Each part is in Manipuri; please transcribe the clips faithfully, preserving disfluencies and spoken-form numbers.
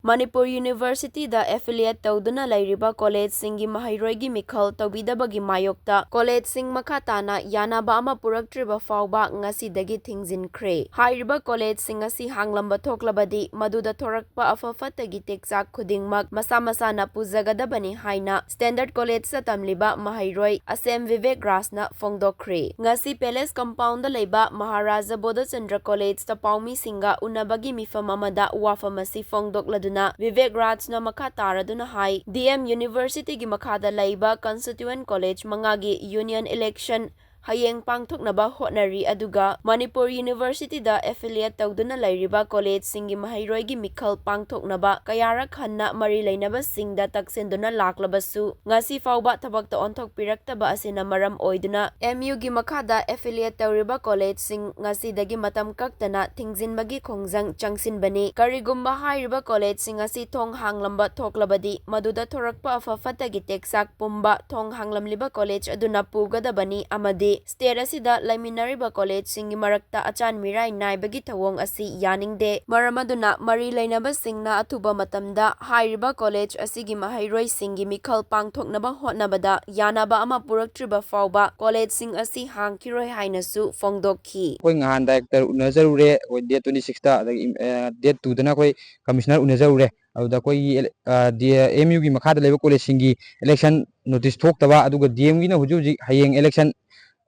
ꯃꯅꯤꯄꯨꯔ ꯌꯨꯅꯤꯚꯔꯁꯤꯇꯤꯗ affiliate ꯇꯧꯗꯨꯅ ꯂꯩꯔꯤꯕ ꯀꯣꯂꯦꯖꯁꯤꯡꯒꯤ ꯃꯍꯩꯔꯣꯏꯒꯤ ꯃꯤꯈꯜ ꯇꯧꯕꯤꯗꯕꯒꯤ ꯃꯥꯌꯣꯛꯇ ꯀꯣꯂꯦꯖꯁꯤꯡ ꯃꯈꯥ ꯇꯥꯅ ꯌꯥꯅꯕ ꯑꯃ ꯄꯨꯔꯛꯇ꯭ꯔꯤꯕ ꯐꯥꯎꯕ ꯉꯁꯤꯗꯒꯤ ꯊꯤꯡꯖꯤꯟꯈ꯭ꯔꯦ꯫ ꯍꯥꯏꯔꯤꯕ ꯀꯣꯂꯦꯖꯁꯤꯡ ꯑꯁꯤ ꯍꯥꯡꯂꯝꯕ ꯊꯣꯛꯂꯕꯗꯤ ꯃꯗꯨꯗ ꯊꯣꯔꯛꯄ ꯑꯐ ꯐꯠꯇꯒꯤ ꯇꯦꯛꯆꯥꯛ ꯈꯨꯗꯤꯡꯃꯛ ꯃꯁꯥ ꯃꯁꯥꯅ ꯄꯨꯖꯒꯗꯕꯅꯤ ꯍꯥꯏꯅ ꯁ꯭ꯇꯦꯟꯗꯔꯗ ꯀꯣꯂꯦꯖꯇ ꯇꯝꯂꯤꯕ ꯃꯍꯩꯔꯣꯏ ꯑꯁꯦꯝ ꯚꯤꯕꯦꯛ ꯔꯥꯖꯅ ꯐꯣꯡꯗꯣꯛꯈ꯭ꯔꯦ꯫ ꯉꯁꯤ ꯄꯦꯂꯦꯁ ꯀꯝꯄꯥꯎꯟꯗ ꯂꯩꯕ ꯃꯍꯥꯔꯥꯖꯥ ꯕꯣꯙꯆꯟꯗ꯭ꯔ ꯀꯣꯂꯦꯖꯇ ꯄꯥꯎꯃꯤꯁꯤꯡꯒ ꯎꯅꯕꯒꯤ ꯃꯤꯐꯝ ꯑꯃꯗ ꯋꯥꯐꯝ ꯑꯁꯤ ꯐꯣꯡꯗꯣꯛꯂꯗꯨꯅ ꯚꯤꯕꯦꯛ ꯔꯥꯖꯅ ꯃꯈꯥ ꯇꯥꯔꯗꯨꯅ ꯍꯥꯏ, ꯗꯤ ꯑꯦꯝ ꯌꯨꯅꯤꯚꯔꯁꯤꯇꯤꯒꯤ ꯃꯈꯥꯗ ꯂꯩꯕ constituent ꯀꯣꯂꯦꯖ ꯃꯉꯥꯒꯤ union election ꯍꯌꯦꯡ ꯄꯥꯡꯊꯣꯛꯅꯕ ꯍꯣꯠꯅꯔꯤ, ꯑꯗꯨꯒ ꯃꯅꯤꯄꯨꯔ ꯌꯨꯅꯤꯚꯔꯁꯤꯇꯤꯗ affiliate ꯇꯧꯗꯨꯅ ꯂꯩꯔꯤꯕ ꯀꯣꯂꯦꯖꯁꯤꯡꯒꯤ ꯃꯍꯩꯔꯣꯏꯒꯤ ꯃꯤꯈꯜ ꯄꯥꯡꯊꯣꯛꯅꯕ ꯀꯌꯥꯔꯛ ꯍꯟꯅ ꯃꯔꯤ ꯂꯩꯅꯕꯁꯤꯡꯗ ꯇꯛꯁꯤꯟꯗꯨꯅ ꯂꯥꯛꯂꯕꯁꯨ ꯉꯁꯤ ꯐꯥꯎꯕ ꯊꯕꯛꯇ ꯑꯣꯟꯊꯣꯛꯄꯤꯔꯛꯇꯕ ꯑꯁꯤꯅ ꯃꯔꯝ ꯑꯣꯏꯗꯨꯅ ꯑꯦꯝ ꯌꯨꯒꯤ ꯃꯈꯥꯗ affiliate ꯇꯧꯔꯤꯕ ꯀꯣꯂꯦꯖꯁꯤꯡ ꯉꯁꯤꯗꯒꯤ ꯃꯇꯝ ꯀꯛꯇꯅ ꯊꯤꯡꯖꯤꯟꯕꯒꯤ ꯈꯣꯡꯖꯪ ꯆꯪꯁꯤꯟꯕꯅꯤ꯫ ꯀꯔꯤꯒꯨꯝꯕ ꯍꯥꯏꯔꯤꯕ ꯀꯣꯂꯦꯖꯁꯤꯡ ꯑꯁꯤ ꯊꯣꯡ ꯍꯥꯡꯂꯝꯕ ꯊꯣꯛꯂꯕꯗꯤ ꯃꯗꯨꯗ ꯊꯣꯔꯛꯄ ꯑꯐ ꯐꯠꯇꯒꯤ ꯇꯦꯛꯆꯥꯛ ꯄꯨꯝꯕ ꯊꯣꯡ ꯍꯥꯡꯂꯝꯂꯤꯕ ꯀꯣꯂꯦꯖ ꯑꯗꯨꯅ ꯄꯨꯒꯗꯕꯅꯤ ꯑꯃꯗꯤ state ꯑꯁꯤꯗ ꯂꯩꯃꯤꯟꯅꯔꯤꯕ ꯀꯣꯂꯦꯖꯁꯤꯡꯒꯤ ꯃꯔꯛꯇ ꯑꯆꯥꯟ ꯃꯤꯔꯥꯏ ꯅꯥꯏꯕꯒꯤ ꯊꯧꯑꯣꯡ ꯑꯁꯤ ꯌꯥꯅꯤꯡꯗꯦ꯫ ꯃꯔꯝ ꯑꯗꯨꯅ ꯃꯔꯤ ꯂꯩꯅꯕꯁꯤꯡꯅ ꯑꯊꯨꯕ ꯃꯇꯝꯗ ꯍꯥꯏꯔꯤꯕ ꯀꯣꯂꯦꯖ ꯑꯁꯤꯒꯤ ꯃꯍꯩꯔꯣꯏꯁꯤꯡꯒꯤ ꯃꯤꯈꯜ ꯄꯥꯡꯊꯣꯛꯅꯕ ꯍꯣꯠꯅꯕꯗ ꯌꯥꯅꯕ ꯑꯃ ꯄꯨꯔꯛꯇ꯭ꯔꯤꯕ ꯐꯥꯎꯕ ꯀꯣꯂꯦꯖꯁꯤꯡ ꯑꯁꯤ ꯍꯥꯡꯈꯤꯔꯣꯏ ꯍꯥꯏꯅꯁꯨ ꯐꯣꯡꯗꯣꯛꯈꯤ꯫ ꯑꯩꯈꯣꯏ ꯅꯍꯥꯟ director ꯎꯅꯖꯔꯨꯔꯦ, ꯑꯩꯈꯣꯏ date twenty six ꯇ, ꯑꯗꯒꯤ, ꯑ, date two ꯗꯅ ꯑꯩꯈꯣꯏ commissioner ꯎꯅꯖꯔꯨꯔꯦ꯫ ꯑꯗꯨꯗ ꯑꯩꯈꯣꯏꯒꯤ ꯑꯦꯜ-, ꯑ, ꯗꯤ-, ꯑꯦꯝ ꯌꯨꯒꯤ ꯃꯈꯥꯗ ꯂꯩꯕ ꯀꯣꯂꯦꯖꯁꯤꯡꯒꯤ election notice ꯊꯣꯛꯇꯕ, ꯑꯗꯨꯒ ꯗꯤ ꯑꯦꯝꯒꯤꯅ ꯍꯧꯖꯤꯛ ꯍꯧꯖꯤꯛ ꯍꯌꯦꯡ election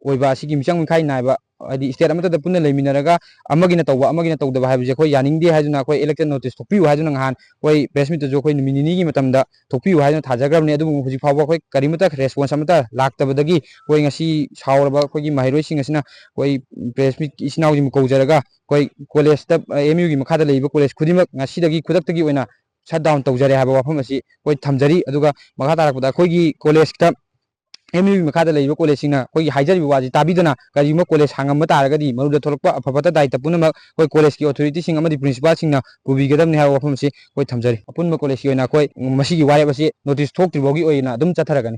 ꯑꯣꯏꯕ ꯑꯁꯤꯒꯤ ꯃꯤꯆꯪ ꯃꯤꯈꯥꯏ ꯅꯥꯏꯕ, ꯍꯥꯏꯗꯤ state ꯑꯃꯠꯇꯗ ꯄꯨꯟꯅ ꯂꯩꯃꯤꯟꯅꯔꯒ ꯑꯃꯒꯤꯅ ꯇꯧꯕ ꯑꯃꯒꯤꯅ ꯇꯧꯗꯕ ꯍꯥꯏꯕꯁꯦ ꯑꯩꯈꯣꯏ ꯌꯥꯅꯤꯡꯗꯦ ꯍꯥꯏꯗꯨꯅ ꯑꯩꯈꯣꯏ election notice ꯊꯣꯛꯄꯤꯌꯨ ꯍꯥꯏꯗꯨꯅ ꯉꯍꯥꯟ ꯑꯩꯈꯣꯏ press meet ꯇꯁꯨ ꯑꯩꯈꯣꯏ ꯅꯨꯃꯤꯠ ꯅꯤꯅꯤꯒꯤ ꯃꯇꯝꯗ ꯊꯣꯛꯄꯤꯌꯨ ꯍꯥꯏꯗꯨꯅ ꯊꯥꯖꯈ꯭ꯔꯕꯅꯤ꯫ ꯑꯗꯨꯕꯨ ꯍꯧꯖꯤꯛ ꯐꯥꯎꯕ ꯑꯩꯈꯣꯏ ꯀꯔꯤꯃꯠꯇ response ꯑꯃꯠꯇ ꯂꯥꯛꯇꯕꯗꯒꯤ ꯑꯩꯈꯣꯏ ꯉꯁꯤ ꯁꯥꯎꯔꯕ ꯑꯩꯈꯣꯏꯒꯤ ꯃꯍꯩꯔꯣꯏꯁꯤꯡ ꯑꯁꯤꯅ ꯑꯩꯈꯣꯏ press meet ꯏꯆꯤꯟ ꯏꯅꯥꯎꯁꯤꯡꯕꯨ ꯀꯧꯖꯔꯒ ꯑꯩꯈꯣꯏ ꯀꯣꯂꯦꯖꯇ, ꯑꯦꯝ ꯌꯨꯒꯤ ꯃꯈꯥꯗ ꯂꯩꯔꯤꯕ ꯀꯣꯂꯦꯖ ꯈꯨꯗꯤꯡꯃꯛ ꯉꯁꯤꯗꯒꯤ ꯈꯨꯗꯛꯇꯒꯤ ꯑꯣꯏꯅ shut down ꯇꯧꯖꯔꯦ ꯍꯥꯏꯕ ꯋꯥꯐꯝ ꯑꯁꯤ ꯑꯩꯈꯣꯏ ꯊꯝꯖꯔꯤ꯫ ꯑꯗꯨꯒ ꯃꯈꯥ ꯇꯥꯔꯛꯄꯗ ꯑꯩꯈꯣꯏꯒꯤ ꯀꯣꯂꯦꯖꯇ, ꯑꯦꯝ ꯌꯨꯒꯤ ꯃꯈꯥꯗ ꯂꯩꯔꯤꯕ ꯀꯣꯂꯦꯖꯁꯤꯡꯅ ꯑꯩꯈꯣꯏꯒꯤ ꯍꯥꯏꯖꯔꯤꯕ ꯋꯥꯁꯤ ꯇꯥꯕꯤꯗꯅ ꯀꯔꯤꯒꯨꯝꯕ ꯀꯣꯂꯦꯖ ꯍꯥꯡꯉꯝꯕ ꯇꯥꯔꯒꯗꯤ ꯃꯗꯨꯗ ꯊꯣꯛꯂꯛꯄ ꯑꯐ ꯐꯠꯇ ꯗꯥꯏꯇ ꯄꯨꯝꯅꯃꯛ ꯑꯩꯈꯣꯏ ꯀꯣꯂꯦꯖꯀꯤ ꯑꯣꯊꯣꯔꯤꯇꯤꯁꯤꯡ ꯑꯃꯗꯤ ꯄ꯭ꯔꯤꯟꯁꯤꯄꯥꯜꯁꯤꯡꯅ ꯄꯨꯕꯤꯒꯗꯕꯅꯤ ꯍꯥꯏꯕ ꯋꯥꯐꯝ ꯑꯁꯤ ꯑꯩꯈꯣꯏ ꯊꯝꯖꯔꯤ꯫ ꯑꯄꯨꯟꯕ ꯀꯣꯂꯦꯖꯀꯤ ꯑꯣꯏꯅ ꯑꯩꯈꯣꯏ ꯃꯁꯤꯒꯤ ꯋꯥꯔꯦꯞ ꯑꯁꯤ ꯅꯣꯇꯤꯁ ꯊꯣꯛꯇ꯭ꯔꯤꯐꯥꯎꯒꯤ ꯑꯣꯏꯅ ꯑꯗꯨꯝ ꯆꯠꯊꯔꯒꯅꯤ꯫